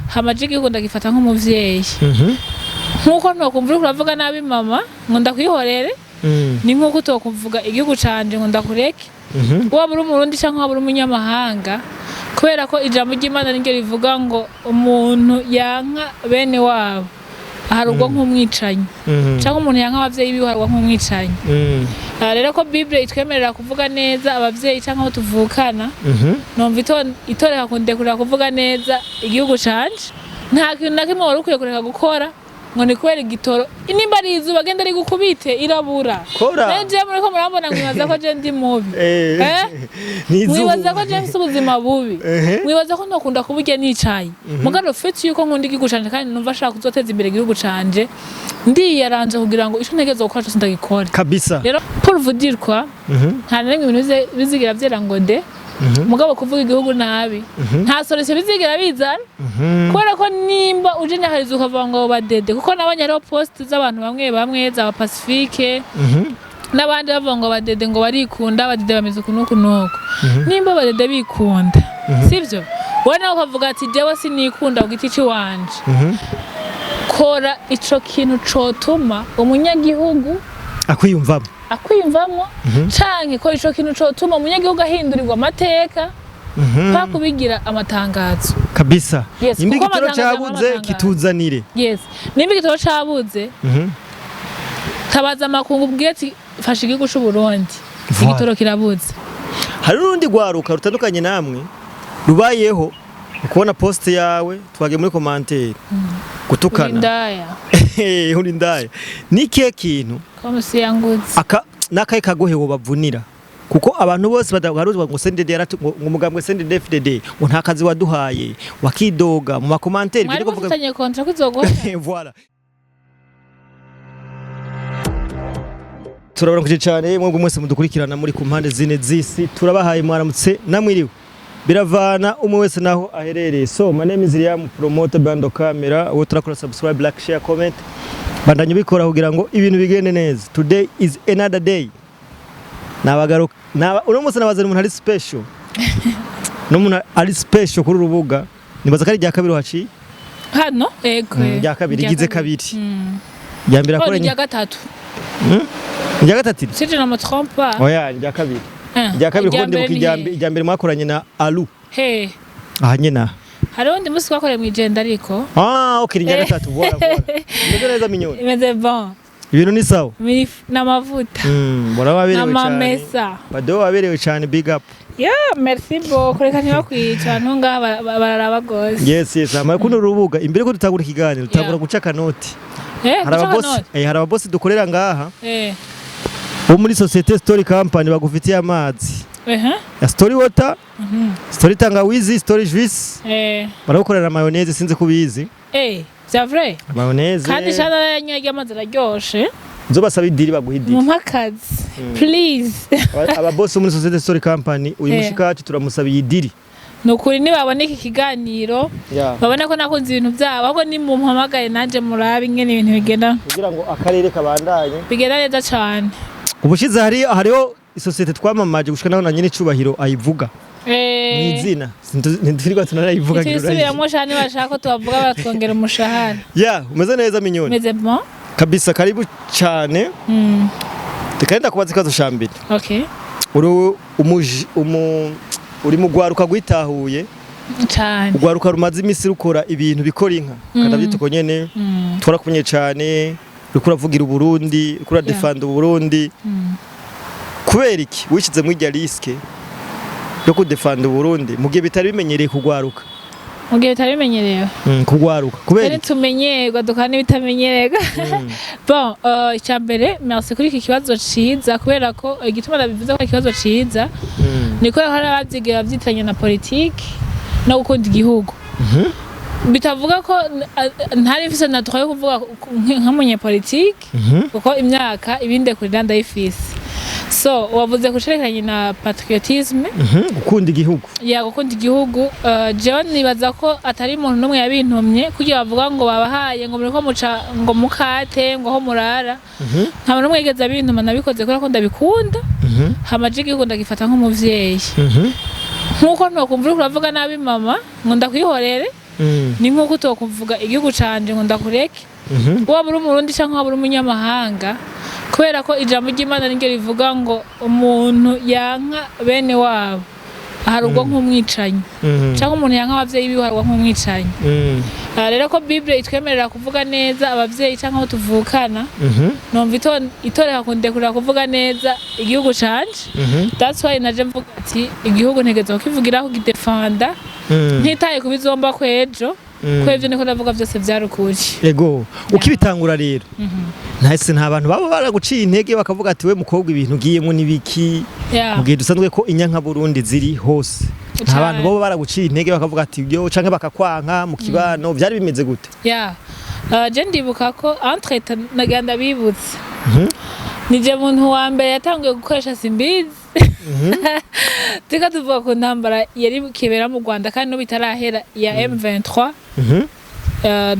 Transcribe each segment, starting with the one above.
Hama je igihugu ndagifata nk'umuvyeyi. Nk'uko ntokumva uriko uravuga nabi mama ngo ndakwihorere, ni nk'uko utokuvuga igihugu canje ngo ndakureke, waba uri Umurundi canke waba uri umunyamahanga, kubera ko ijambo ry'Imana niryo rivuga ngo umuntu yanka bene wabo aharugwa nk'umwicanyi, canke umuntu yanka abavyeyi biwe aharugwa nk'umwicanyi. Aha rero ko Bible itwemerera kuvuga neza abavyeyi canke abo tuvukana, numva itoreka kundekurira kuvuga neza igihugu canje. Nta kintu na kimwe wari ukwiye kureka gukora ngo ni kubera igitoro. Nimba ari izuba, genda rigukubite, irabura. Kora. Naje muriko murambona, mwibaza ko je ndi mubi? Eh? Ni izuba. Mwibaza ko je mfise ubuzima bubi? Mwibaza ko ntokunda kuburya nicaye? Mugabo fait yuko nkunda igihugu canje kandi numva ashaka kuzoteza imbere igihugu canje, ndiyaranje kugira ngo ico ntegerezwa gukora cose ndagikore. Rero pour vous dire quoi, nta na rimwe ibintu bizigira vyera ngo de. Mugabo kuvuga igihugu nabi nta solution bizigira bizana, kubera ko nimba uje nyahariza ukavuga ngo badede, kuko nabonye hariho post z'abantu bamwe bamwe za Pacifique n'abandi bavuga ngo badede ngo barikunda, badede bameze uku n'uku n'uku. Nimba badede bikunda, sivyo, wowe nawe ukavuga ati jewe sinikunda ku giti ciwanje, kora ico kintu cotuma umunyagihugu akwiyumvamo, akwiyumvamwo, canke kora ico kintu cotuma umunyagihugu ahindurirwa amateka, pa kubigira amatangazo. Kabisa. Yes, nimba kuko igitoro amatangazo cabuze, amatangazo. kituzanire. Yes, nimba igitoro cabuze, tabaza amakungu, ubwire ati fasha igihugu c'u Burundi, igitoro kirabuze. Hari n'urundi rwaruka rutandukanye namwe rubayeho ukubona post yawe, twagiye muri commentaire gutukana. Urindaya. Uri ndaya. Ni ikihe kintu comme si yanguze? Aka nakaye kagohe bavunira, kuko abantu bose badagaruzwa ngo CNDD yaratu, ngo umugambwe CNDD FDD ngo nta kazi waduhaye, wakidoga mu ma commentaires. Mwari Ibyo kuvuga mufitanye contrat ko izoguha? Voilà, turabaramukije cyane mwebwe mwese mudukurikirana muri ku mpande zine z'isi. Turabahaye mwaramutse namwiriwe, biravana umwe wese naho aherereye. So my name is Liam Promoter Bando Camera. Uwo turakora subscribe, like, share, comment, bandanye ubikora kugira ngo ibintu bigende neza. Today is another day. Nabagaruka naba uno munsi nabazana umuntu ari special, n'umuntu ari special kuri urubuga. Nibaza ko ari irya kabiri waciye. Hano, ego. Irya kabiri, igize kabiri. Irya mbere Oh, ni akoranye irya gatatu. Irya gatatu. Si je ne me trompe pas. Oya, irya kabiri. Eh, Irya kabiri, kuko irya mbere ndibuka ni irya he? irya mbere mwakoranye na Alu. He? Aha nyene aha. Hariho undi munsi twakoreye mw'ijenda ariko. Ah, okay, ni irya gatatu. Voilà, voilà. Imeze neza, minyoni? Imeze bon. Ibintu ni sawa. N'amavuta. Mbona waberewe cyane. N'amamesa. Bado waberewe cyane, big up. Ya, merci beaucoup. Reka ntibakwica abantu ngaha, bararaba gose. Yes, ama kuno rubuga, imbere ko dutangura ikiganiro dutangura guca akanoti. Eh, Hari guca ababosi, akanoti. hari ababosi dukorera ngaha bo muri société Story Company bagufitiye amazi ya Story Water, Story Tangawizi, Story Juice. Baragukorera mayonnaise, sinzi ko ubizi. Eh, c'est vrai. Mayonnaise. Kandi shana yanyoye amazi araryoshe. Nzobasaba idiri, baguha idiri. Mumpe akazi, please. Ababosi bo muri société Story Company, uyu mushikacu turamusabiye idiri. Ni ukuri, nibabona iki kiganiro, babona ko nakunze ibintu byabo, ahubwo nimumpamagaye nanje murabe ingene ibintu bigenda. Kugira ngo akarere kabandanye bigenda neza cane. Ubushize hariho isosiyete twamamaje gushika naho na nyene icubahiro ayivuga mw'izina. Ntiturirwa tunarayivuga ngira urayizi. Tubisubiramo cane, bashaka ko tubavuga baratwongera umushahara. Ya, umeze neza, minyoni? Meze bon. Kabisa, karibu cane. Reka ndakubaza ikibazo ca mbere. Okay. Uri uri mu rwaruka rwitahuye, Cane. urwaruka rumaze imisi rukora ibintu bikora inka, kanavyita uko nyene. Twarakumye cane uriko uravugira Uburundi, uriko uradefanda Uburundi. Kubera iki wishize muri irya risque yo kudefanda Uburundi mu gihe bitari bimenyereye kugwaruka? Mu gihe bitari bimenyerewe? Kugwaruka kubera Rero iki? tumenyerwa dukora n'ibitamenyerwa. Bon, icya mbere, merci kuri iki kibazo ciza, kubera ko igituma ndabivuze ko ari ikibazo ciza ni kubera ko hari abavyigira bavyitiranya na politiki no gukunda igihugu. Bitavuga ko ntari mfise na droit yo kuvuga nk'umunyepolitiki, kuko imyaka ibindekurira ndayifise. So wavuze ku cerekeranye na patriotisme. Gukunda igihugu. Ya, gukunda igihugu. Jewe nibaza ko atari umuntu n'umwe yabintumye kugira bavuga ngo babahaye ngo muriko muca ngo mukate ngo aho murara. Nta muntu n'umwe yigeze abintuma. Nabikoze kubera ko ndabikunda. Hama je igihugu ndagifata nk'umuvyeyi. Nk'uko ntokumva uriko uravuga nabi mama ngo ndakwihorere. Ni nk'uko utokuvuga igihugu canje ngo ndakureke, waba uri Umurundi canke waba uri umunyamahanga, kubera ko ijambo ry'Imana niryo rivuga ngo umuntu yanka bene wabo aharugwa nk'umwicanyi, canke umuntu yanka abavyeyi biwe aharugwa nk'umwicanyi. Rero ko Bible itwemerera kuvuga neza abavyeyi canke abo tuvukana, numva itoreka kundekurira kuvuga neza igihugu canje. That's why naje mvuga ati igihugu ntegerezwa kukivugira, kugidefanda, ntitaye ku bizomba kw'ejo, ko ivyo niko ndavuga vyose vyari ukuri. Ego, ukibitangura rero, ntahise nta bantu baba baraguciye intege bakavuga ati: "We mukobwa, ibintu ugiyemo n'ibiki?" Mu gihe dusanzwe ko inyanka Burundi ziri hose, nta bantu baba baraguciye intege bakavuga ati yo, canke bakakwanka mu kibano? Vyari bimeze gute? Yeah. Je ndibuka ko entre nagira ndabibutse, nije muntu wa mbere yatanguye gukoresha Simbizi. Turiko tuvuga ku ntambara yari kibera mu Rwanda kandi n'ubu itarahera ya M23.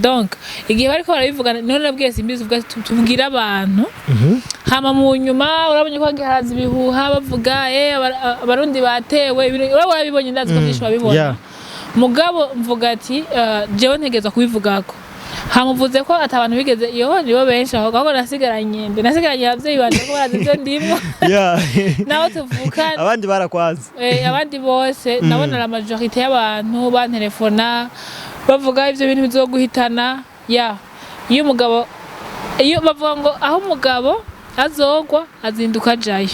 Donc igihe bariko barabivuga, niho nabwiye Simbizi uvuga ati, "Tubwire abantu." Hama mu nyuma urabonye ko hagiye haraza ibihuha bavuga Abarundi batewe, wowe warabibonye, ndazi ko vyinshi wabibona. Mugabo mvuga ati jewe ntegerezwa kubivugako. Hamuvuze ko ata abantu bigeze, iyo nibo benshi aho, ahubwo nasigaranye nde? Nasigaranye abavyeyi banje ko barazi ivyo ndimwo nabo tuvukana. Abandi barakwaze. Abandi bose nabona la majorité y'abantu bantelefona bavuga ivyo bintu bizoguhitana. Ya, iyo umugabo, iyo bavuga ngo aho umugabo azogwa azinduka ajayo.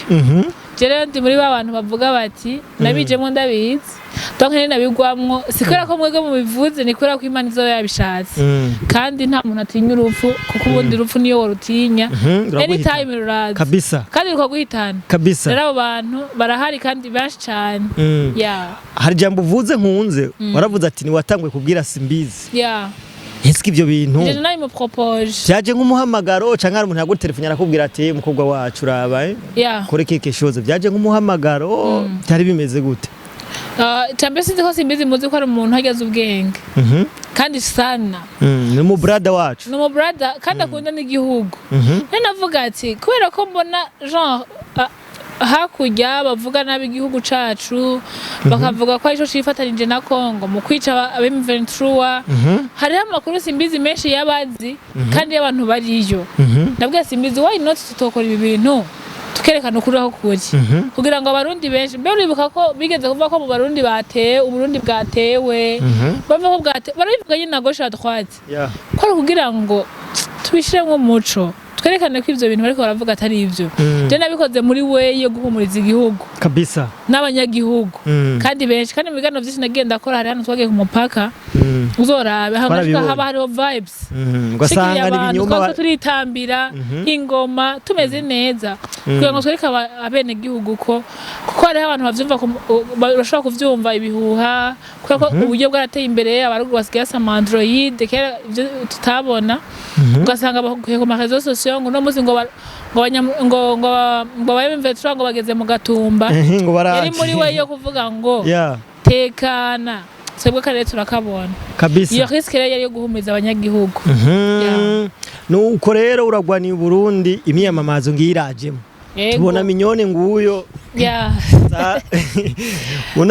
Je rero ndi muri ba bantu bavuga bati nabijemwo ndabizi, donc nyene nabigwamwo si kubera ko mwebwe mubivuze, ni kubera ko Imana izoba yabishatse. Kandi nta muntu atinya urupfu, kuko ubundi urupfu niyo worutinya, Ruraguhitana. anytime ruraza Kabisa. kandi rukaguhitana. Kabisa. Rero abo bantu barahari kandi benshi cane. Ya. Hari ijambo uvuze nkunze, waravuze ati niwatanguye kubwira Simbizi. Ya. Ese ivyo bintu je nabimupropoje. vyaje nk'umuhamagaro, canke hari umuntu yagutelefone arakubwira ati: "Mukobwa wacu, uraba kore quelque chose"? Vyaje nk'umuhamagaro? Byari bimeze gute? Icambere, sinzi ko Simbizi muzi ko ari umuntu ageze ubwenge kandi sana. Ni mu brother wacu. Ni umu brother kandi akunda n'igihugu. Rero navuga ati kubera ko mbona genre hakurya bavuga nabi igihugu cacu, bakavuga ko arico cifatanije na Congo mu kwica aba M23, hariho amakuru Simbizi menshi y'abazi kandi y'abantu bariyo. Ndabwira Simbizi: "Why not tutokora ibi bintu, tukerekana ukuri aho kuri, kugira ngo Abarundi benshi?" Mbe uribuka ko bigeze kuvuga ko mu Barundi batewe, Uburundi bwatewe, bavuga ko bwatewe, barabivuga nyine na gauche à droite, ko ari kugira ngo tubishiremwo umuco, twerekane ko ivyo bintu bariko baravuga atari ivyo. Je nabikoze muri we yo guhumuriza igihugu n'abanyagihugu kandi benshi, kandi mu biganiro vyinshi nagiye ndakora, hari hano twagiye ku mupaka, uzorabe hamwe Twarabibonye. haba hariho vibes. Ugasanga Shikiriye ni abantu, ibinyoma. twese turitambira ingoma tumeze neza kugira ngo twereke abenegihugu ko, kuko hariho abantu bavyumva bashobora kuvyumva ibihuha, kubera ko uburyo bwarateye imbere, abarundi basigaye basa ama Android, kera ivyo tutabona, ugasanga bakuye ku ma réseaux sociaux ngo uno munsi ngo ngo ngo aba M23 ngo bageze mu Gatumba. Ngo baraje. Yari muri we yo kuvuga ngo tekana, twebwe akarere turakabona. Iyo risque rero yari yo guhumuriza abanyagihugu. Nuko rero uragwaniye Uburundi, imyiyamamazo ngiyo irajemo. Yego. Tubona Minyone nguyo mu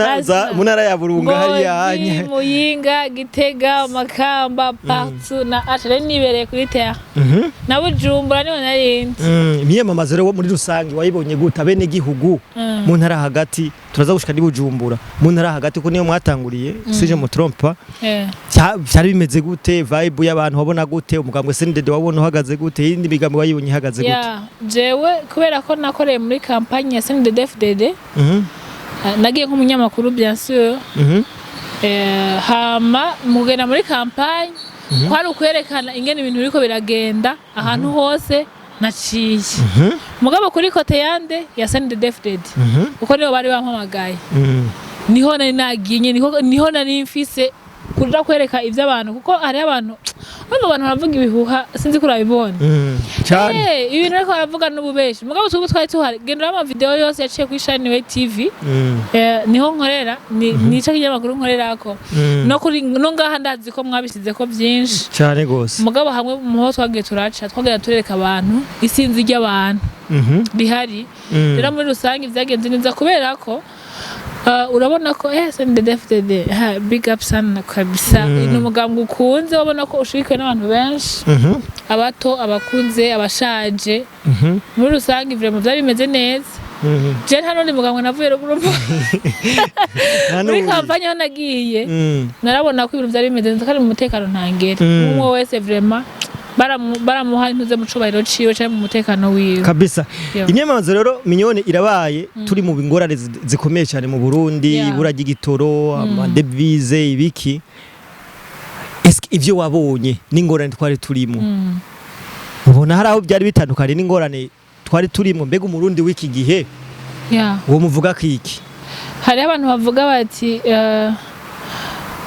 ntara ya Burunga hariya. Ngozi, Muyinga, Gitega, Makamba, partout na aca rero nibereye kuri terre na Bujumbura niho narindi. Imyiyamamazo rero muri rusange wayibonye gute? Abene gihugu mu ntara hagati, turaza gushika ni Bujumbura, mu ntara hagati ko niyo mwatanguriye, si je me trompe? Vyari bimeze gute? Vibe y'abantu wabona gute? Umugambwe CNDD wabona uhagaze gute? Iyindi migambi wayibonye ihagaze gute? Ya, jewe kubera ko nakoreye muri campagne ya CNDD-FDD, nagiye nk'umunyamakuru, bien sûr. Hama mugenda muri campagne kwari ukwerekana ingene ibintu biriko biragenda ahantu hose naciye. Mugabo kuri côté yande ya CNDD-FDD, kuko nibo bari bampamagaye, niho nari nagiye nyene, niho nari mfise kuja kwereka ivy'abantu, kuko hariho abantu, urumva abantu baravuga ibihuha, sinzi ko urabibona. Cyane. Ibintu ariko baravuga n'ububeshi, mugabo twebwe twari tuhari. Genda ama video yose yaciye kuri Shine TV. Niho nkorera, ni nico kinyamakuru nkorerako. No kuri no ngaha ndazi ko mwabishizeko byinshi. Cyane gose. Mugabo hamwe muho twagiye turaca, twagiye turereka abantu isinzi ry'abantu rihari. Rero muri rusange vyagenze neza kubera ko Urabona ko CNDD-FDD, ha, big up sana kabisa. Ni umugambwe ukunze, wabona ko ushigikiwe n'abantu benshi, abato, abakuze, abashaje, muri rusange vraiment byari bimeze neza. Je nta n'undi mugambwe navuye ruguru Nta muri n'uwuri. campagne aho nagiye, narabona ko ibintu byari bimeze neza kandi mu mutekano ntangere. Umwe wese vraiment baramuha intuze mu cubahiro ciwe canke mu mutekano wiwe. Kabisa. Yo. Imyamamazo rero, Mignonne, irabaye turi mu ngorane zikomeye cyane mu Burundi, ibura ry'igitoro, ama devises, ibiki. Eske ivyo wabonye n'ingorane twari turimo, ubona hari aho byari bitandukanye n'ingorane twari turimo? Mbega Umurundi w'iki gihe uwo muvuga kiki? Hariho abantu bavuga bati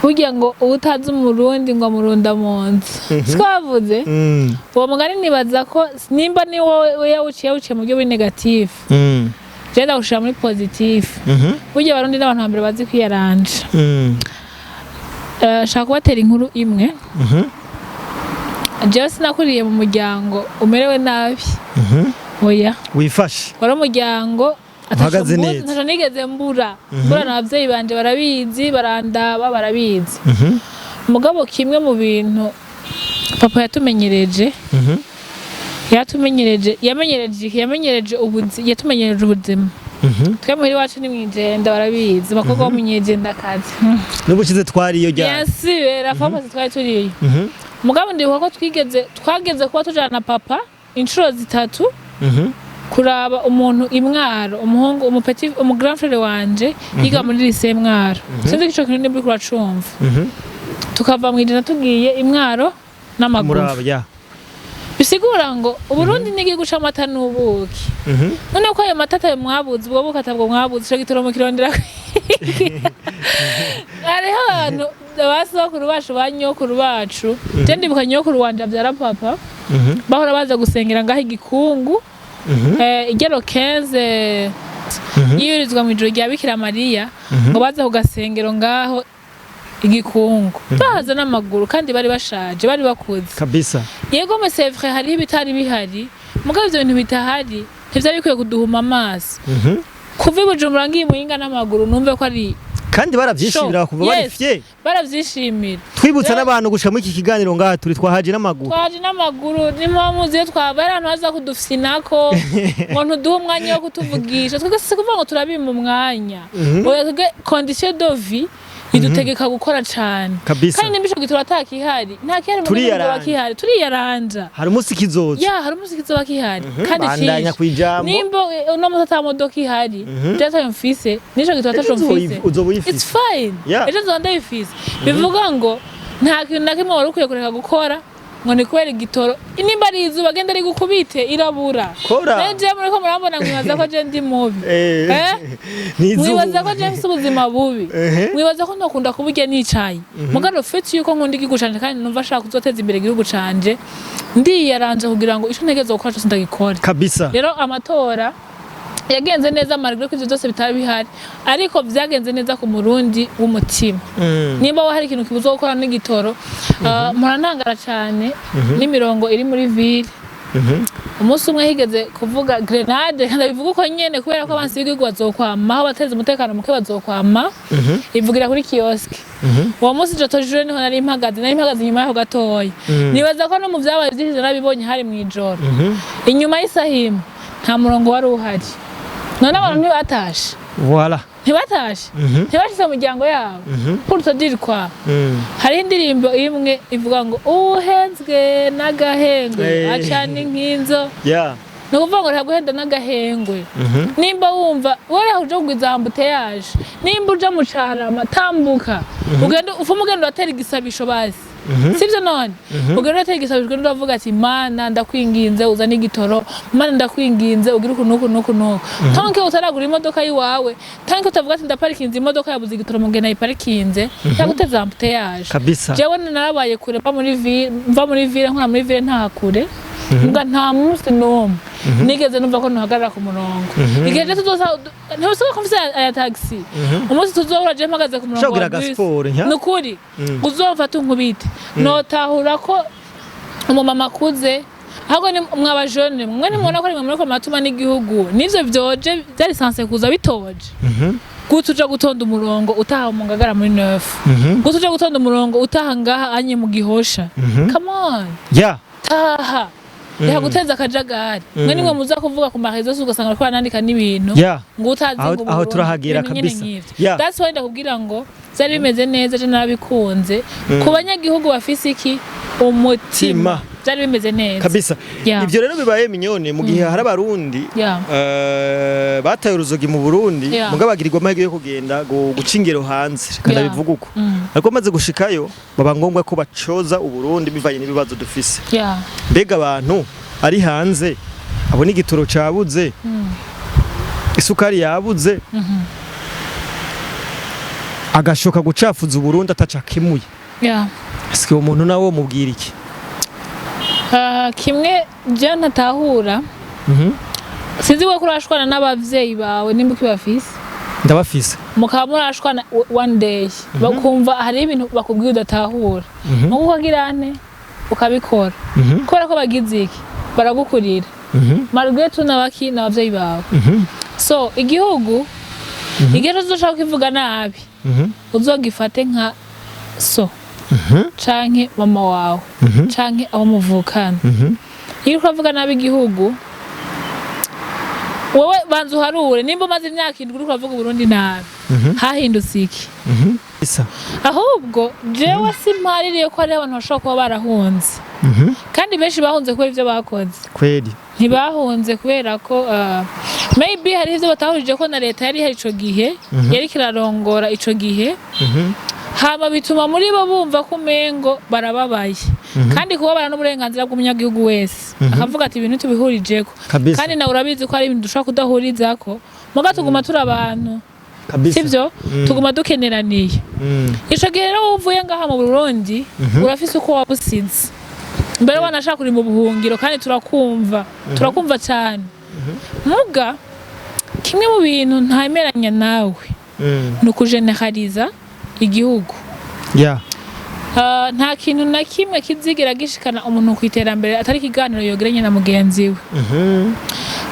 burya ngo utazi Umurundi ngo amurunda mu nzu, siko bavuze? Uwo mugani nibaza ko nimba ni wowe yawuciye mu buryo buri négatif, je ndawushira muri positif. Burya Abarundi n'abantu ba mbere bazi kwiyaranja. Nshaka kubatera inkuru imwe. Jewe sinakuriye mu muryango umerewe nabi, oya. Wifashe. Wari umuryango Uhagaze neza. Ntaco nigeze mbura n'abavyeyi banje barabizi, barandaba barabizi. Mugabo kimwe mu bintu papa yatumenyereje, yatumenyereje, yamenyereje iki? Yamenyereje ubuzi, yatumenyereje ubuzima. Twe muhira iwacu ni mwijenda, barabizi, abakobwa bo munyejendakazi. N'ubushize twariyo ryari? Bien sûr, la fois passée twari turiyo. Mugabo ndibuka ko twageze kuba tujana na papa inshuro zitatu kuraba umuntu imwaro, umuhungu, umu petit, umu grand frère wanje yiga muri lycée Mwaro. Sinzi ko ico kintu nimba uriko uracumva. Tukava mwijenda tugiye imwaro n'amaguru. Muraba ya. Bisigura ngo Uburundi ni igihugu c'amata n'ubuki. None ko ayo mata atayo mwabuze, ubwo buki atabwo mwabuze, ico gitoro mukirondera? Hariho abantu ba sokuru bacu, ba nyokuru bacu, je ndibuka nyokuru wanje avyara papa, bahora baza gusengera ngaho igikungu, igero 15 yiyurizwa mu ijoro rya Bikira Mariya, ngo baza ku gasengero ngaho igikungu, baza n'amaguru kandi bari bashaje, bari bakuze. Yego, mais c'est vrai, hariho ibitari bihari, mugabo ivyo bintu bitahari ntivyari bikwiye kuduhuma amaso. Kuva i Bujumbura ngiye Muyinga n'amaguru, numve ko ari Kandi baravyishimira kuva bari fier. Baravyishimira. Twibutsa n'abantu gushika muri iki kiganiro ngaha turi, twahaje n'amaguru. Twaje n'amaguru, niyo muzi iyo twaba ari ahantu haza kudufinako ngo ntuduhe umwanya wo kutuvugisha. Twebwe si kuvuga ngo turabima umwanya, oya, twebwe condition de vie idutegeka gukora cane. Kandi nimba ico gitoro atakihari, nta kihari mu gihugu, Turiyaranja. kihari, turiyaranja. Hari umunsi kizoza. Ya, hari umunsi kizoba kihari kandi Bandanya cinshi. kwijambo. Nimba uno munsi ata modoka ihari, je atayo mfise, nico gitoro ataco mfise, Uzoba uyifise. it's fine. Ejo nzoba ndabifise. Bivuga ngo nta kintu na kimwe wari ukwiye kureka gukora ngo ni kubera igitoro. Nimba ari izuba, genda rigukubite, irabura. Kora. Nayo jewe muriko murambona mwibaza ko je ndi mubi. Eh? Ni izuba. Mwibaza ko je mfise ubuzima bubi? Mwibaza ko ntokunda kuburya nicaye? Mugabo fait yuko nkunda igihugu canje kandi numva ashaka kuzoteza imbere igihugu canje, ndiyaranje kugira ngo ico ntegerezwa gukora cose ndagikore. Rero amatora yagenze neza malgré ko ivyo byose bitaba bihari, ariko vyagenze neza ku Murundi w'umutima. Nimba hari ikintu kibuzwa gukora n'igitoro, mpora ntangara cane n'imirongo iri muri ville. Umunsi umwe higeze kuvuga grenade, ndabivuga uko nyene kubera ko abansi b'igihugu bazokwama aho bateza umutekano muke, bazokwama ivugira kuri kiosque. Uwo munsi je tojure niho nari mpagaze, nari mpagaze inyuma yaho gatoya. Nibaza ko no mu vyabaye vyinshi narabibonye, hari mw'ijoro inyuma y'isaha imwe, nta murongo wari uhari. None abantu ntibatashe? Voilà. Ntibatashe? Ntibashize mu miryango yabo? Pour te dire quoi? Hariho indirimbo imwe ivuga ngo uhenzwe n'agahengwe acana inkinzo. Ni ukuvuga ngo ntaguhenda n'agahengwe. Nimba wumva wowe uja kugwiza embouteillage, nimba uja mu Carama, tambuka ugende, ufume ugenda uratera igisabisho basi. Sivyo? None ugenda uratera igisabisho, ugenda uravuga ati: "Mana, ndakwinginze uzane igitoro. Mana, ndakwinginze ugire uku nuku nuku nuku." Tant que utaragura imodoka yiwawe, tant que utavuga ati ndaparikinze imodoka yabuze igitoro mu gihe nayiparikinze, cyaguteza embouteillage. Jewe narabaye kure, mva muri ville, mva muri ville, nkora muri ville, nta kure. Mbwa nta munsi n'umwe nigeze numva ko ntuhagarara ku murongo. Igihe je tuzoza, ntibusiga ko mfise aya taxi, umunsi tuzohura je mpagaze ku murongo Ushobora wa kugira bus, agasiporo, nya? Nukuri uzomfata unkubite, notahura ko umumama akuze. Ahubwo ni mwaba jeune mwe, nimubona ko ari mwe muriko muratuma n'igihugu n'ivyo vyoje vyari censé kuza bitoje. Gute uja gutonda umurongo utaha mu Ngagara muri neuf? Gute uja gutonda umurongo utaha ngaha anye mu Gihosha? Come on. Taha, reka guteza akajagari. Mwe nimwe muza kuvuga ku marezo, ugasanga bariko baranandika n'ibintu ngo utazi ngo Aho Burundi, turahagera ibintu nyene kabisa. nk'ivyo. That's why ndakubwira ngo vyari bimeze neza, je narabikunze. Ku banyagihugu bafise iki umutima, Tima. vyari bimeze neza. Kabisa. Ivyo rero bibaye, Mignone, mu gihe hari Abarundi bataye uruzogi mu Burundi, mugabo bagirirwa amahirwe yo kugenda guca ingero hanze, reka ndabivuga uko, ariko bamaze gushikayo baba ngombwa ko bacoza Uburundi bivanye n'ibibazo dufise. Mbega abantu ari hanze abona igitoro cabuze, isukari yabuze, agashoka gucafuza Uburundi ataca akemuye, ese uwo muntu nawe mubwira iki? Ah, kimwe je ntatahura, sinzi we ko urashwana n'abavyeyi bawe, nimba ukibafise. Ndabafise. Mukaba murashwana one day, bakumva hari ibintu bakubwiye udatahura, nkuko ukagira nte ukabikora, kubera ko bagize iki, baragukurira, malgré tout n'abaki n'abavyeyi bawe. So igihugu, igihe cyose uzoshaka kukivuga nabi, uzogifate nka so canke mama wawe canke abo muvukana. Iyo uriko uravuga nabi igihugu, wowe banza uharure nimba umaze imyaka 7 uriko uravuga Uburundi nabi, hahindutse iki? Isa. Ahubwo jewe simpaririye ko hariho abantu bashobora kuba barahunze, kandi benshi bahunze kubera ivyo bakoze. Ntibahunze kubera ko maybe hari ivyo batahurije ko na leta yari ihari ico gihe, yariko irarongora ico gihe, hama bituma muri bo bumva ko umengo barababaye. Kandi kubabara n'uburenganzira bw'umunyagihugu wese, akavuga ati ibintu tubihurijeko. Kandi nawe urabizi ko hari ibintu dushobora kudahurizako, muga tuguma turi abantu. Sivyo? Tuguma dukeneraniye. Ico gihe rero wowe uvuye ngaha mu Burundi, urafise uko wabusize mbere, wanashaka uri mu buhungiro, kandi turakumva, turakumva cyane. Muga kimwe mu bintu ntemeranya nawe ni ukujeneraliza igihugu. Ah, nta kintu na kimwe kizigera gishikana umuntu ku iterambere atari ikiganiro yogeranye na mugenzi we.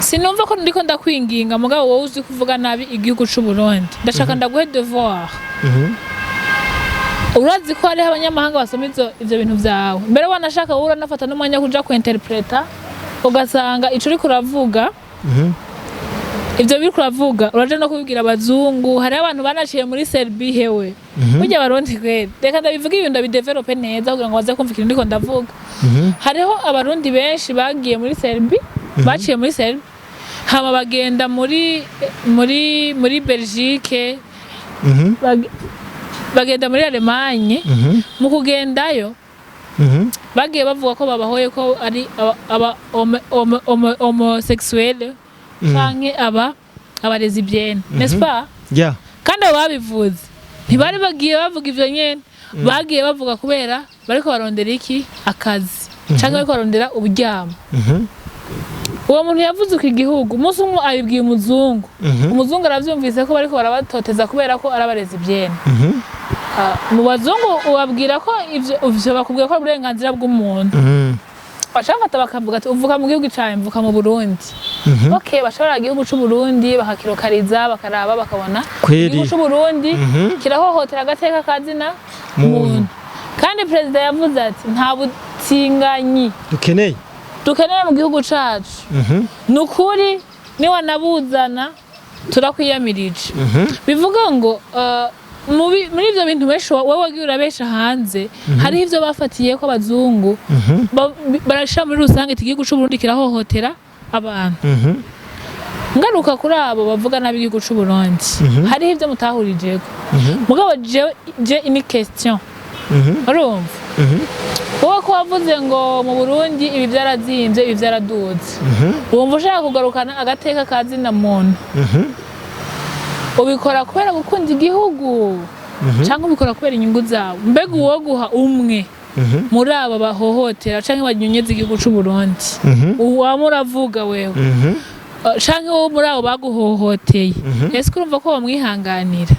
Sinumva ko ndiko ndakwinginga, mugabo wowe uzi kuvuga nabi igihugu c'u Burundi, ndashaka ndaguhe devoir. Urazi ko hariho abanyamahanga basoma ivyo bintu vyawe mbere, wanashaka wowe uranafata n'umwanya wo kuja kuinterpreta, ugasanga ico uriko uravuga, ivyo biriko uravuga, uraja no kubibwira abazungu. Hariho abantu banaciye muri Serbie. Hewe, burya Abarundi kweri, reka ndabivuga, ibintu ndabidevelope neza kugira ngo baze kumva ikintu ndiko ndavuga. Hariho Abarundi benshi bagiye muri Serbie, baciye muri Serbie, hama bagenda muri Belgique, bagenda muri Allemagne. Mu kugendayo bagiye bavuga ko babahoye ko ari aba homosexuel canke aba lesbienne, n'est-ce pas? Yeah. Kandi abo babivuze ntibari bagiye bavuga ivyo nyene, bagiye bavuga kubera bariko barondera iki, akazi, canke bariko barondera uburyamo. Uwo muntu yavuze uko igihugu, umunsi umwe abibwiye umuzungu, umuzungu aravyumvise ko bariko barabatoteza kubera ko ari aba lesbienne. Ah, mu bazungu ubabwira ko ivyo bakubwira ko ari uburenganzira bw'umuntu, baca bafata bakavuga ati uvuka mu gihugu cawe, mvuka mu Burundi. Okay, bashobora igihugu c'u Burundi bakakirokariza, bakaraba, bakabona igihugu c'u Burundi kirahohotera agateka kazina muntu. Muntu. Kandi perezida yavuze ati nta butinganyi dukeneye dukeneye mu gihugu cacu. Ni ukuri, niwanabuzana turakwiyamirije. Bivuga ngo muri ivyo bintu benshi wowe wagiye urabesha hanze, hariho ivyo bafatiye ko abazungu barashira muri rusange ati igihugu c'u Burundi kirahohotera abantu. Ngaruka kuri abo bavuga nabi igihugu c'u Burundi, hariho ivyo mutahurijeko. Mugabo jewe j'ai une question. Urumva, wowe ko wavuze ngo mu Burundi ibi vyarazimvye, ibi vyaraduze, wumva ushaka kugarukana agateka ka zina muntu, ubikora kubera gukunda igihugu cyangwa ubikora kubera inyungu zawe? Mbega uwo guha umwe muri aba bahohotera canke banyonyeza igihugu c'u Burundi, uwama uravuga wewe, canke wowe muri abo baguhohoteye, ese urumva ko bamwihanganira?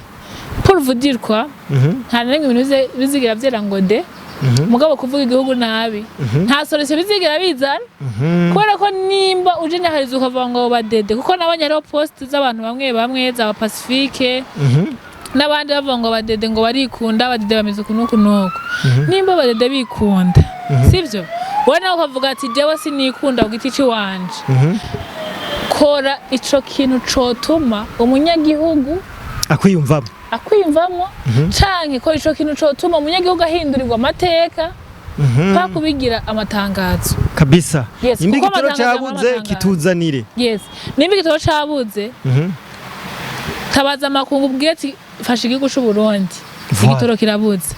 Pour vous dire quoi, nta na rimwe ibintu bizigera vyera ngo de. Mugabo kuvuga igihugu nabi nta solution bizigera bizana, kubera ko nimba uje nyahariza ukavuga ngo badede, kuko nabonye hariho post z'abantu bamwe bamwe za Pacifique n'abandi bavuga ngo badede ngo barikunda, abadede bameze uku n'uku n'uku. Nimba abadede bikunda, sibyo? Wowe nawe ukavuga ati: "Jewe sinikunda ku giti ciwanje." Kora ico kintu cotuma umunyagihugu akwiyumvamo, akwiyumvamo, canke kora ico kintu cotuma umunyagihugu ahindurirwa amateka, pa kubigira amatangazo. Kabisa. Yes, nimba kuko igitoro amatangazo yama cabuze, amatangazo. Kituzanire. Yes, nimba igitoro cabuze, tabaza amakungu, ubwire ati: "Fasha igihugu c'u Burundi, igitoro kirabuze."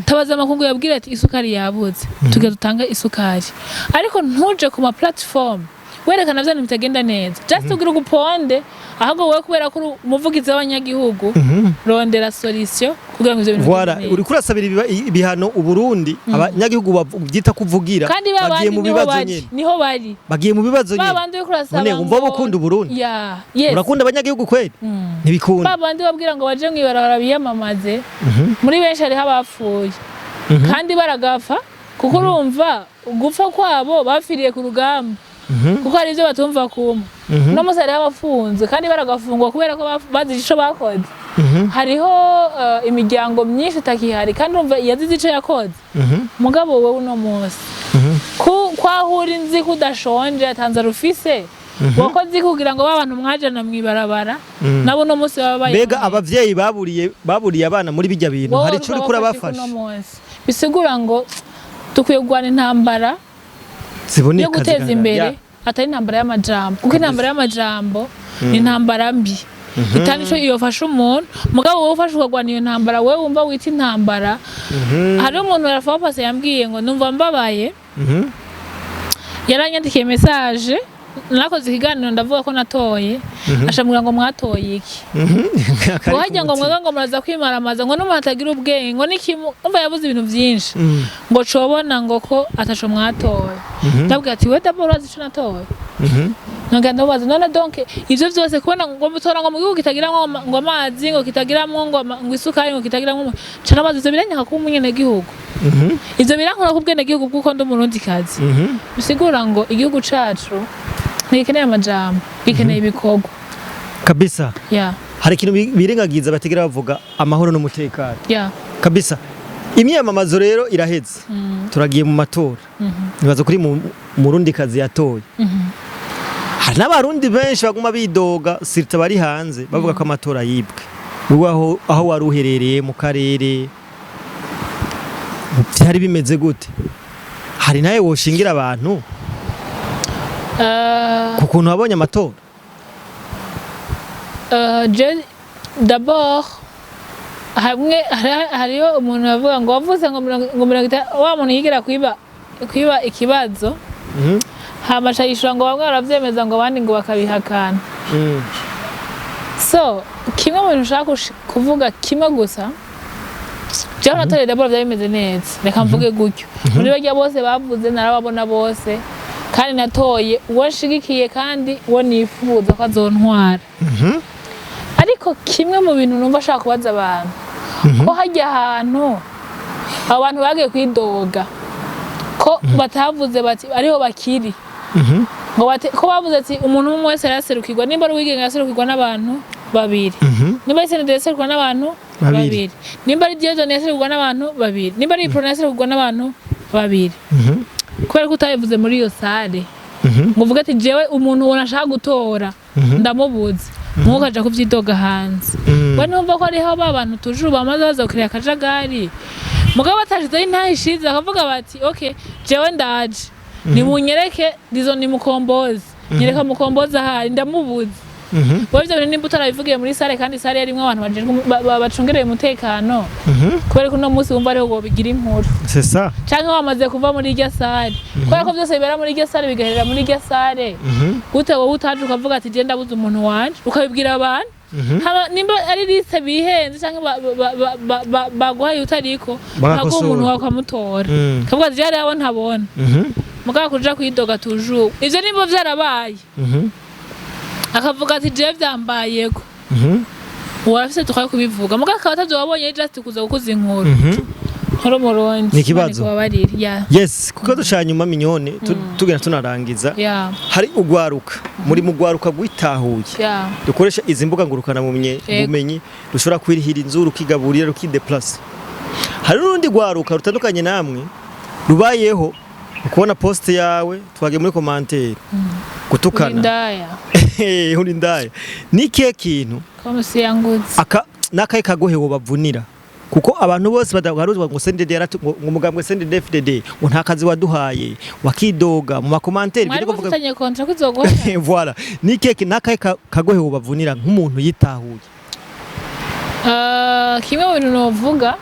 Tabaza amakungu, yabwire ati: "Isukari yabuze, tuge dutange isukari." Ariko ntuje ku ma platform werekana vya bintu bitagenda neza just ugira uguponde, ahubwo wowe kubera ko uri umuvugizi w'abanyagihugu, rondera solution kugira ngo ivyo bintu Voilà, bigende neza. Uriko urasabira ibihano Uburundi, abanyagihugu byita kuvugira Kandi ba bagiye bandi mu niho bibazo bari, nyene. Niho bari. Bagiye mu bibazo Ba nyene. bandi uriko urasaba None wumva ngo ukunda Uburundi? Ya, yes. Urakunda abanyagihugu kweli? Ntibikunda. Ba bandi babwira ngo baje mw'ibarabara biyamamaze, muri benshi hariho abapfuye kandi baragapfa, kuko urumva gupfa kwabo bapfiriye ku rugamba, kuko hari ibyo batumva kumwe. Uno munsi hariho abafunzwe kandi baragafungwa kubera ko bazize ico bakoze. Hariho imiryango myinshi itakihari kandi urumva yazize ico yakoze. Mugabo wowe uno munsi kwahura inzi ko udashonje, atanzara ufise, wakoze iki kugira ngo ba bantu mwajana mw'ibarabara nabo uno munsi baba bayeho Mbega neza? Abavyeyi baburiye abana muri bijya bintu, Wowe hari ico uriko urabafasha urabafasha? uno munsi? Bisigura ngo dukwiye kurwana intambara ziboneka yo guteza zigaragara. imbere, atari intambara y'amajambo, kuko intambara y'amajambo ni intambara mbi itari ico yofasha umuntu. Mugabo wowe ufashe ukagwana iyo ntambara, wowe wumva wita intambara. Hariho umuntu rafa pase yambwiye ngo numva mbabaye, yaranyandikiye message, nakoze ikiganiro ndavuga ko natoye, ashambwira ngo: "Mwatoye iki?" Ngo hajya ngo mwega ngo muraza kwimaramaza, ngo n'umuntu atagira ubwenge ngo nikimu, umva yabuze ibintu byinshi, ngo cobona ngo ko ataco mwatoye. Ndabwira ati: "We d'abord urazi ico natoye?" Nongera ndamubaza: "None donc ivyo vyose kubona ngo mutora ngo mu gihugu kitagiramwo ngo amazi, ngo kitagiramwo ngo isukari, ngo kitagiramwo?" Ca ndabaza: "Ivyo biranyanka kuba umunyenegihugu? Ivyo birankura ku bwenegihugu bw'uko ndi Umurundikazi?" Bisigura ngo igihugu cacu ntigikeneye amajambo, gikeneye ibikorwa. Kabisa. Ya. Hari ikintu birengagiza batigera bavuga: amahoro n'umutekano. Ya. Kabisa. Imyiyamamazo rero iraheze, turagiye mu matora. Nibaza kuri mu Murundikazi yatoye, hari n'Abarundi benshi baguma bidoga, surtout bari hanze, bavuga ko amatora yibwe. Wowe aho wari uherereye mu karere byari bimeze gute? Hari nawe woshingira abantu ku kuntu wabonye amatora? Je d'abord hamwe hariho umuntu yavuga ngo wavuze ngo 50, wa muntu yigira kwiba ikibazo, hama aca yishura ngo bamwe baravyemeza, ngo abandi ngo bakabihakana. So kimwe mu bintu ushaka kuvuga kimwe gusa, jewe natoreye, d'abord vyari bimeze neza, reka mvuge gutyo. Muri barya bose bavuze narababona bose, kandi natoye uwo nshigikiye kandi uwo nifuza ko azontwara. Ariko kimwe mu bintu numva ashaka kubaza abantu, ko hajya ahantu abo bantu bagiye kwidoga ko batavuze bati ariho bakiri, ngo ko bavuze ati umuntu umwe wese araserukirwa, nimba ari uwigenga yaserukirwa n'abantu babiri, nimba ari CNDD yaserukirwa n'abantu babiri. Babiri, nimba ari Dieudonné yaserukirwa n'abantu babiri, nimba ari Uprona yaserukirwa n'abantu babiri. Kubera ko utabivuze muri iyo salle ngo uvuge ati: "Jewe umuntu ubona ashaka gutora ndamubuze," mwuka ukaja kuvyidoga hanze. We numva ko hariho ba bantu tujuru bamaze baza gukirira akajagari, mugabo batashizeho intahe ishize bakavuga bati: "Okay, jewe ndaje, nimunyereke dizo, ni Mukombozi, nyereka Mukombozi ahari, ndamubuze." Wowe ivyo bintu nimba utarabivugiye muri salle, kandi salle yarimwo abantu bajejwe bacungereye umutekano, kubera ko uno munsi wumva ariho wobigira inkuru? C'est ça. Canke wamaze kuva muri irya salle, kubera ko vyose bibera muri irya salle bigaherera muri irya salle, gute wowe utaje ukavuga ati: "Je ndabuze umuntu wanje," ukabibwira abantu? Hama nimba ari liste bihenze canke baguhaye utariko, Bagakosora. baguha umuntu wawe ukamutora, kavuga ati: "Je abo ntabona." Mugabo kuja kwidoga toujours, ivyo nimba vyarabaye, akavuga ati: "Jewe vyambayeko," uwo arafise tukwaye kubivuga. Mugabo akaba atavyo wabonye, just kuza gukuza inkuru. Uri Umurundi. Ni ikibazo. Imana ikubabarire, yeah. Yes, ku kibazo ca nyuma, Mignonne, tugenda tunarangiza, hari ugwaruka muri mu gwaruka gwitahuye, dukoresha izi mbuga ngurukana bumenyi, rushobora kwirihira inzu, rukigaburira, rukideplasa. Hari n'urundi rwaruka rutandukanye namwe, rubayeho ukubona post yawe, twagiye muri commentaire gutukana. Indaya. Uri indaya. Ni ikihe kintu Comme si yangutse. aka nakaye kagohe bavunira? Kuko abantu bose badagaruzwa ngo CNDD yaratu, ngo umugambwe CNDD FDD ngo nta kazi waduhaye, wakidoga mu ma commentaires. Mwari Ibyo kuvuga. mufitanye contrat ko izoguha. Voilà, ni ikihe nakaye kagohe bavunira nk'umuntu yitahuye? Kimwe mu bintu novuga,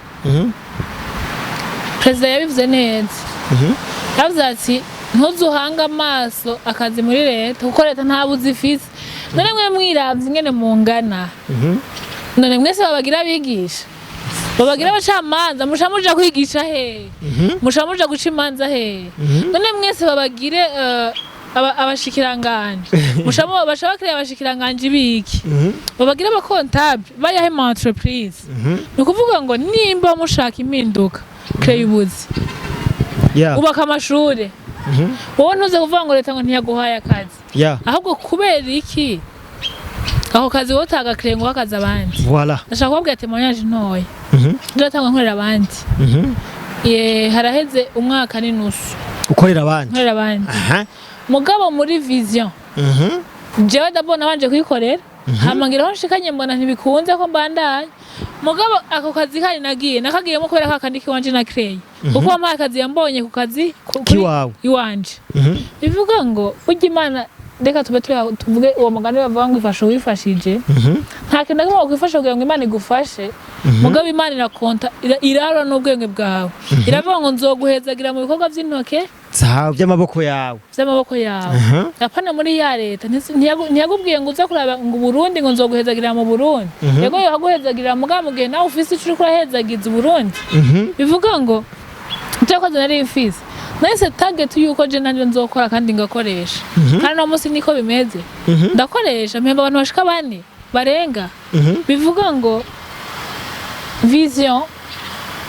perezida yabivuze neza. Yavuze ati: "Ntuzuhange amaso akazi muri leta, kuko leta nta buzi ifise." None mwe mwiravye ingene mungana, none mwese babagira abigisha, babagira abacamanza, muca muja kwigisha hehe? Muca muja guca imanza hehe? None mwese babagire abashikiranganje, muca baca bakiriya abashikiranganje biki? Babagira aba comptable bayahe mu entreprise? Ni ukuvuga ngo nimba mushaka impinduka, créer ubuzi, ubaka amashure. Wowe ntuze kuvuga ngo leta ngo ntiyaguhaye akazi, ahubwo kubera iki ako kazi wowe utagakiriye ngo uhe akazi abandi? Voilà. Ndashaka kubabwira témoignage ntoya. Ndiratanga nkorera abandi. Ye, haraheze umwaka n'inusu. Ukorera abandi. Nkorera abandi. Mugabo muri vision, jewe d'abord nabanje kwikorera, hama ngira aho nshikanye mbona ntibikunze ko mbandanya. Mugabo ako kazi kari nagiye nakagiyemo kubera ka kandi kiwanje na créé, kuko wampaye akazi yambonye ku kazi Kiwawe. Iwanje. Bivuga ngo burya Imana, reka tube tuvuge uwo mugani bavuga ngo ifasha uwifashije. Nta kintu na kimwe wakwifasha kugira ngo Imana igufashe. Mugabo Imana irakonta, irara n'ubwenge bwawe, iravuga ngo nzoguhezagira mu bikorwa by'intoke Zawe, by'amaboko yawe. By'amaboko yawe. Apana muri ya leta. Ntiyagubwiye ngo uze kuraba ngo Uburundi, ngo nzoguhezagira mu Burundi. Yego, yohaguhezagira, mugabo mu gihe nawe ufise ico uriko urahezagiza Uburundi. Bivuga ngo icyo nari mfise, nahise target yuko je nanje nzokora kandi ngakoresha. Kandi no munsi niko bimeze, ndakoresha, mpemba abantu bashika bane barenga. Bivuga ngo vision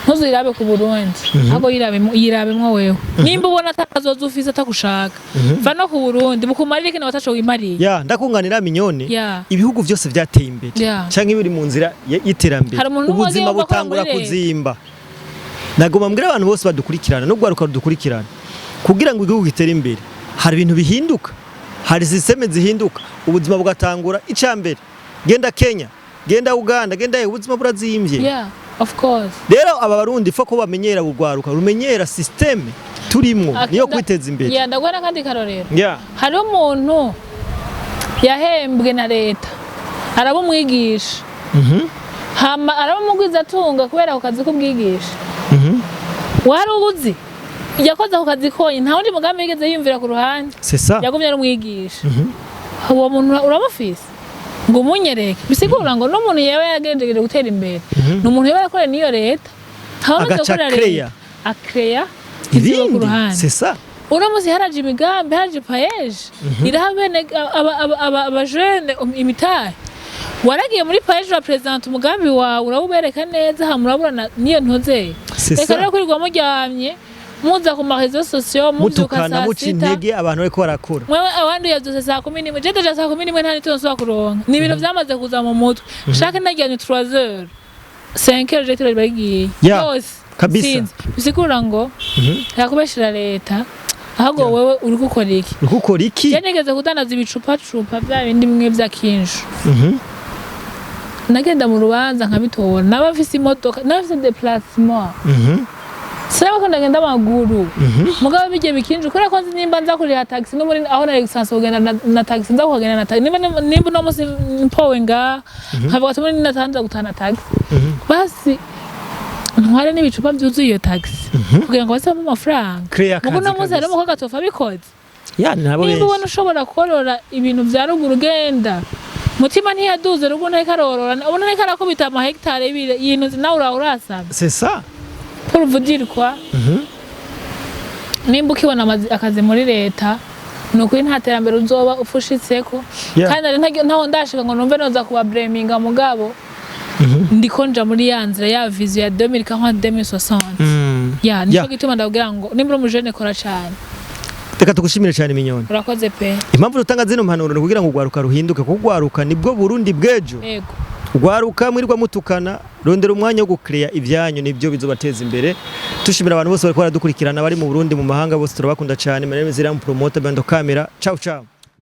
ntuzirabe ku Burundi, ahubwo yirabemwo wewe. Nimba ubona atakazoza ufise, atagushaka, va no ku Burundi bukumarire ikintu wataco wimariye. Ya, ndakunganira, Mignonne. Ibihugu byose vyateye imbere canke biri mu nzira y'iterambere, Hari umuntu n'umwe ubuzima wagiye gukora butangura muri leta. kuzimba. Nagomba mbwira abantu bose badukurikirana no gwaruka rudukurikirana, kugira ngo igihugu gitere imbere hari ibintu bihinduka, hari système zihinduka, ubuzima bugatangura. Icambere, genda Kenya, genda Uganda, genda he, ubuzima burazimbye. Yeah, of course. Rero aba Barundi fo ko bamenyera, bugwaruka rumenyera système turimwo niyo kwiteza imbere. Yeah, ndaguha n'akandi karorero. Hariho umuntu yahembwe na leta, araba umwigisha, hama araba umugwizatunga kubera ako kazi k'ubwigisha. Wari uzi yakoze ako kazi konyine, nta wundi mugambi yigeze yiyumvira ku ruhande. C'est ça. Yagumye ari umwigisha. Uwo muntu uramufise ngo umunyereke? Bisigura ngo n'umuntu yaba yagerageje gutera imbere ni umuntu yaba yarakoreye n'iyo leta, ntawamaze Agaca gukorera creya. leta, akreya ivyiwe ku Ibindi. ruhande. C'est ça. Uno munsi haraje imigambi, haraje PAEEJ, iraha bene abajene imitahe. Waragiye muri PAEEJ, urapresenta umugambi wawe, urawubereka neza, hama urabura n'iyo ntozeye. C'est Reka ça. rero kwirirwa muryamye, muza ku ma réseaux sociaux, muvyuka Mutukana, saa muca sita. intege abantu bariko barakora. Mwewe abandi yavyutse saa 11, je déjà saa 11 nta n'itiro nsubira kuronka. Ni ibintu vyamaze kuza mu mutwe. Shake naryamye 3 heures, 5 heures, je riba rigiye yose. Kabisa. Sinzi. Bisigura ngo yakubeshera leta, ahubwo wewe uri gukora iki? Uriko ukora iki? Je nigeze kudandaza ibicupacupa vya bindi bimwe vya kinju. Nagenda mu rubanza nkabitora, naba mfise imodoka, naba mfise déplacement, sinaba ko ndagenda amaguru. Mugabo bijye bikinju, kubera ko nzi nimba nza kuriha taxi no muri aho nari gusanzwe kugenda na taxi, nza kuhagenda na taxi. Nimba uno munsi mpowe ngaha, nkavuga ati muri natanza gutana taxi, basi ntware n'ibicupa byuzuye iyo taxi kugira ngo basemo amafaranga. Créer Mugo akazi. uno munsi hari Kabisa. umukobwa atofa abikoze. Ya, nabo Nimba ubona benshi. ushobora korora ibintu vya ruguru, ugenda mutima ntiyaduze ruguru, ntariko arorora, ubona ntariko arakubita amahegitari y'intuzi, nawe uraho urasaba. C'est ça. Pour vous dire quoi, nimba ukibona akazi muri leta, ni ukuri nta terambere uzoba ufushitseko. Kandi nari ntaho ndashika ngo numve noza kuba-blaminga, mugabo ndiko nja muri ya nzira ya vision ya 2040 2060. Ya, nico gituma ndabwira ngo nimba uri umujene, kora cane. Reka tugushimire cyane, Mignone. Urakoze pe. Impamvu dutanga zino mpanuro ni kugira ngo urwaruka ruhinduke, kuko urwaruka nibwo Burundi bw'ejo. Urwaruka mwirirwa mutukana, rondera umwanya wo gucreya ibyanyu, nibyo bizobateza imbere. Tushimira abantu bose bariko baradukurikirana, bari mu Burundi, mu mahanga, bose turabakunda cyane. My name is Ram Promoter Bando Camera. Ciao ciao.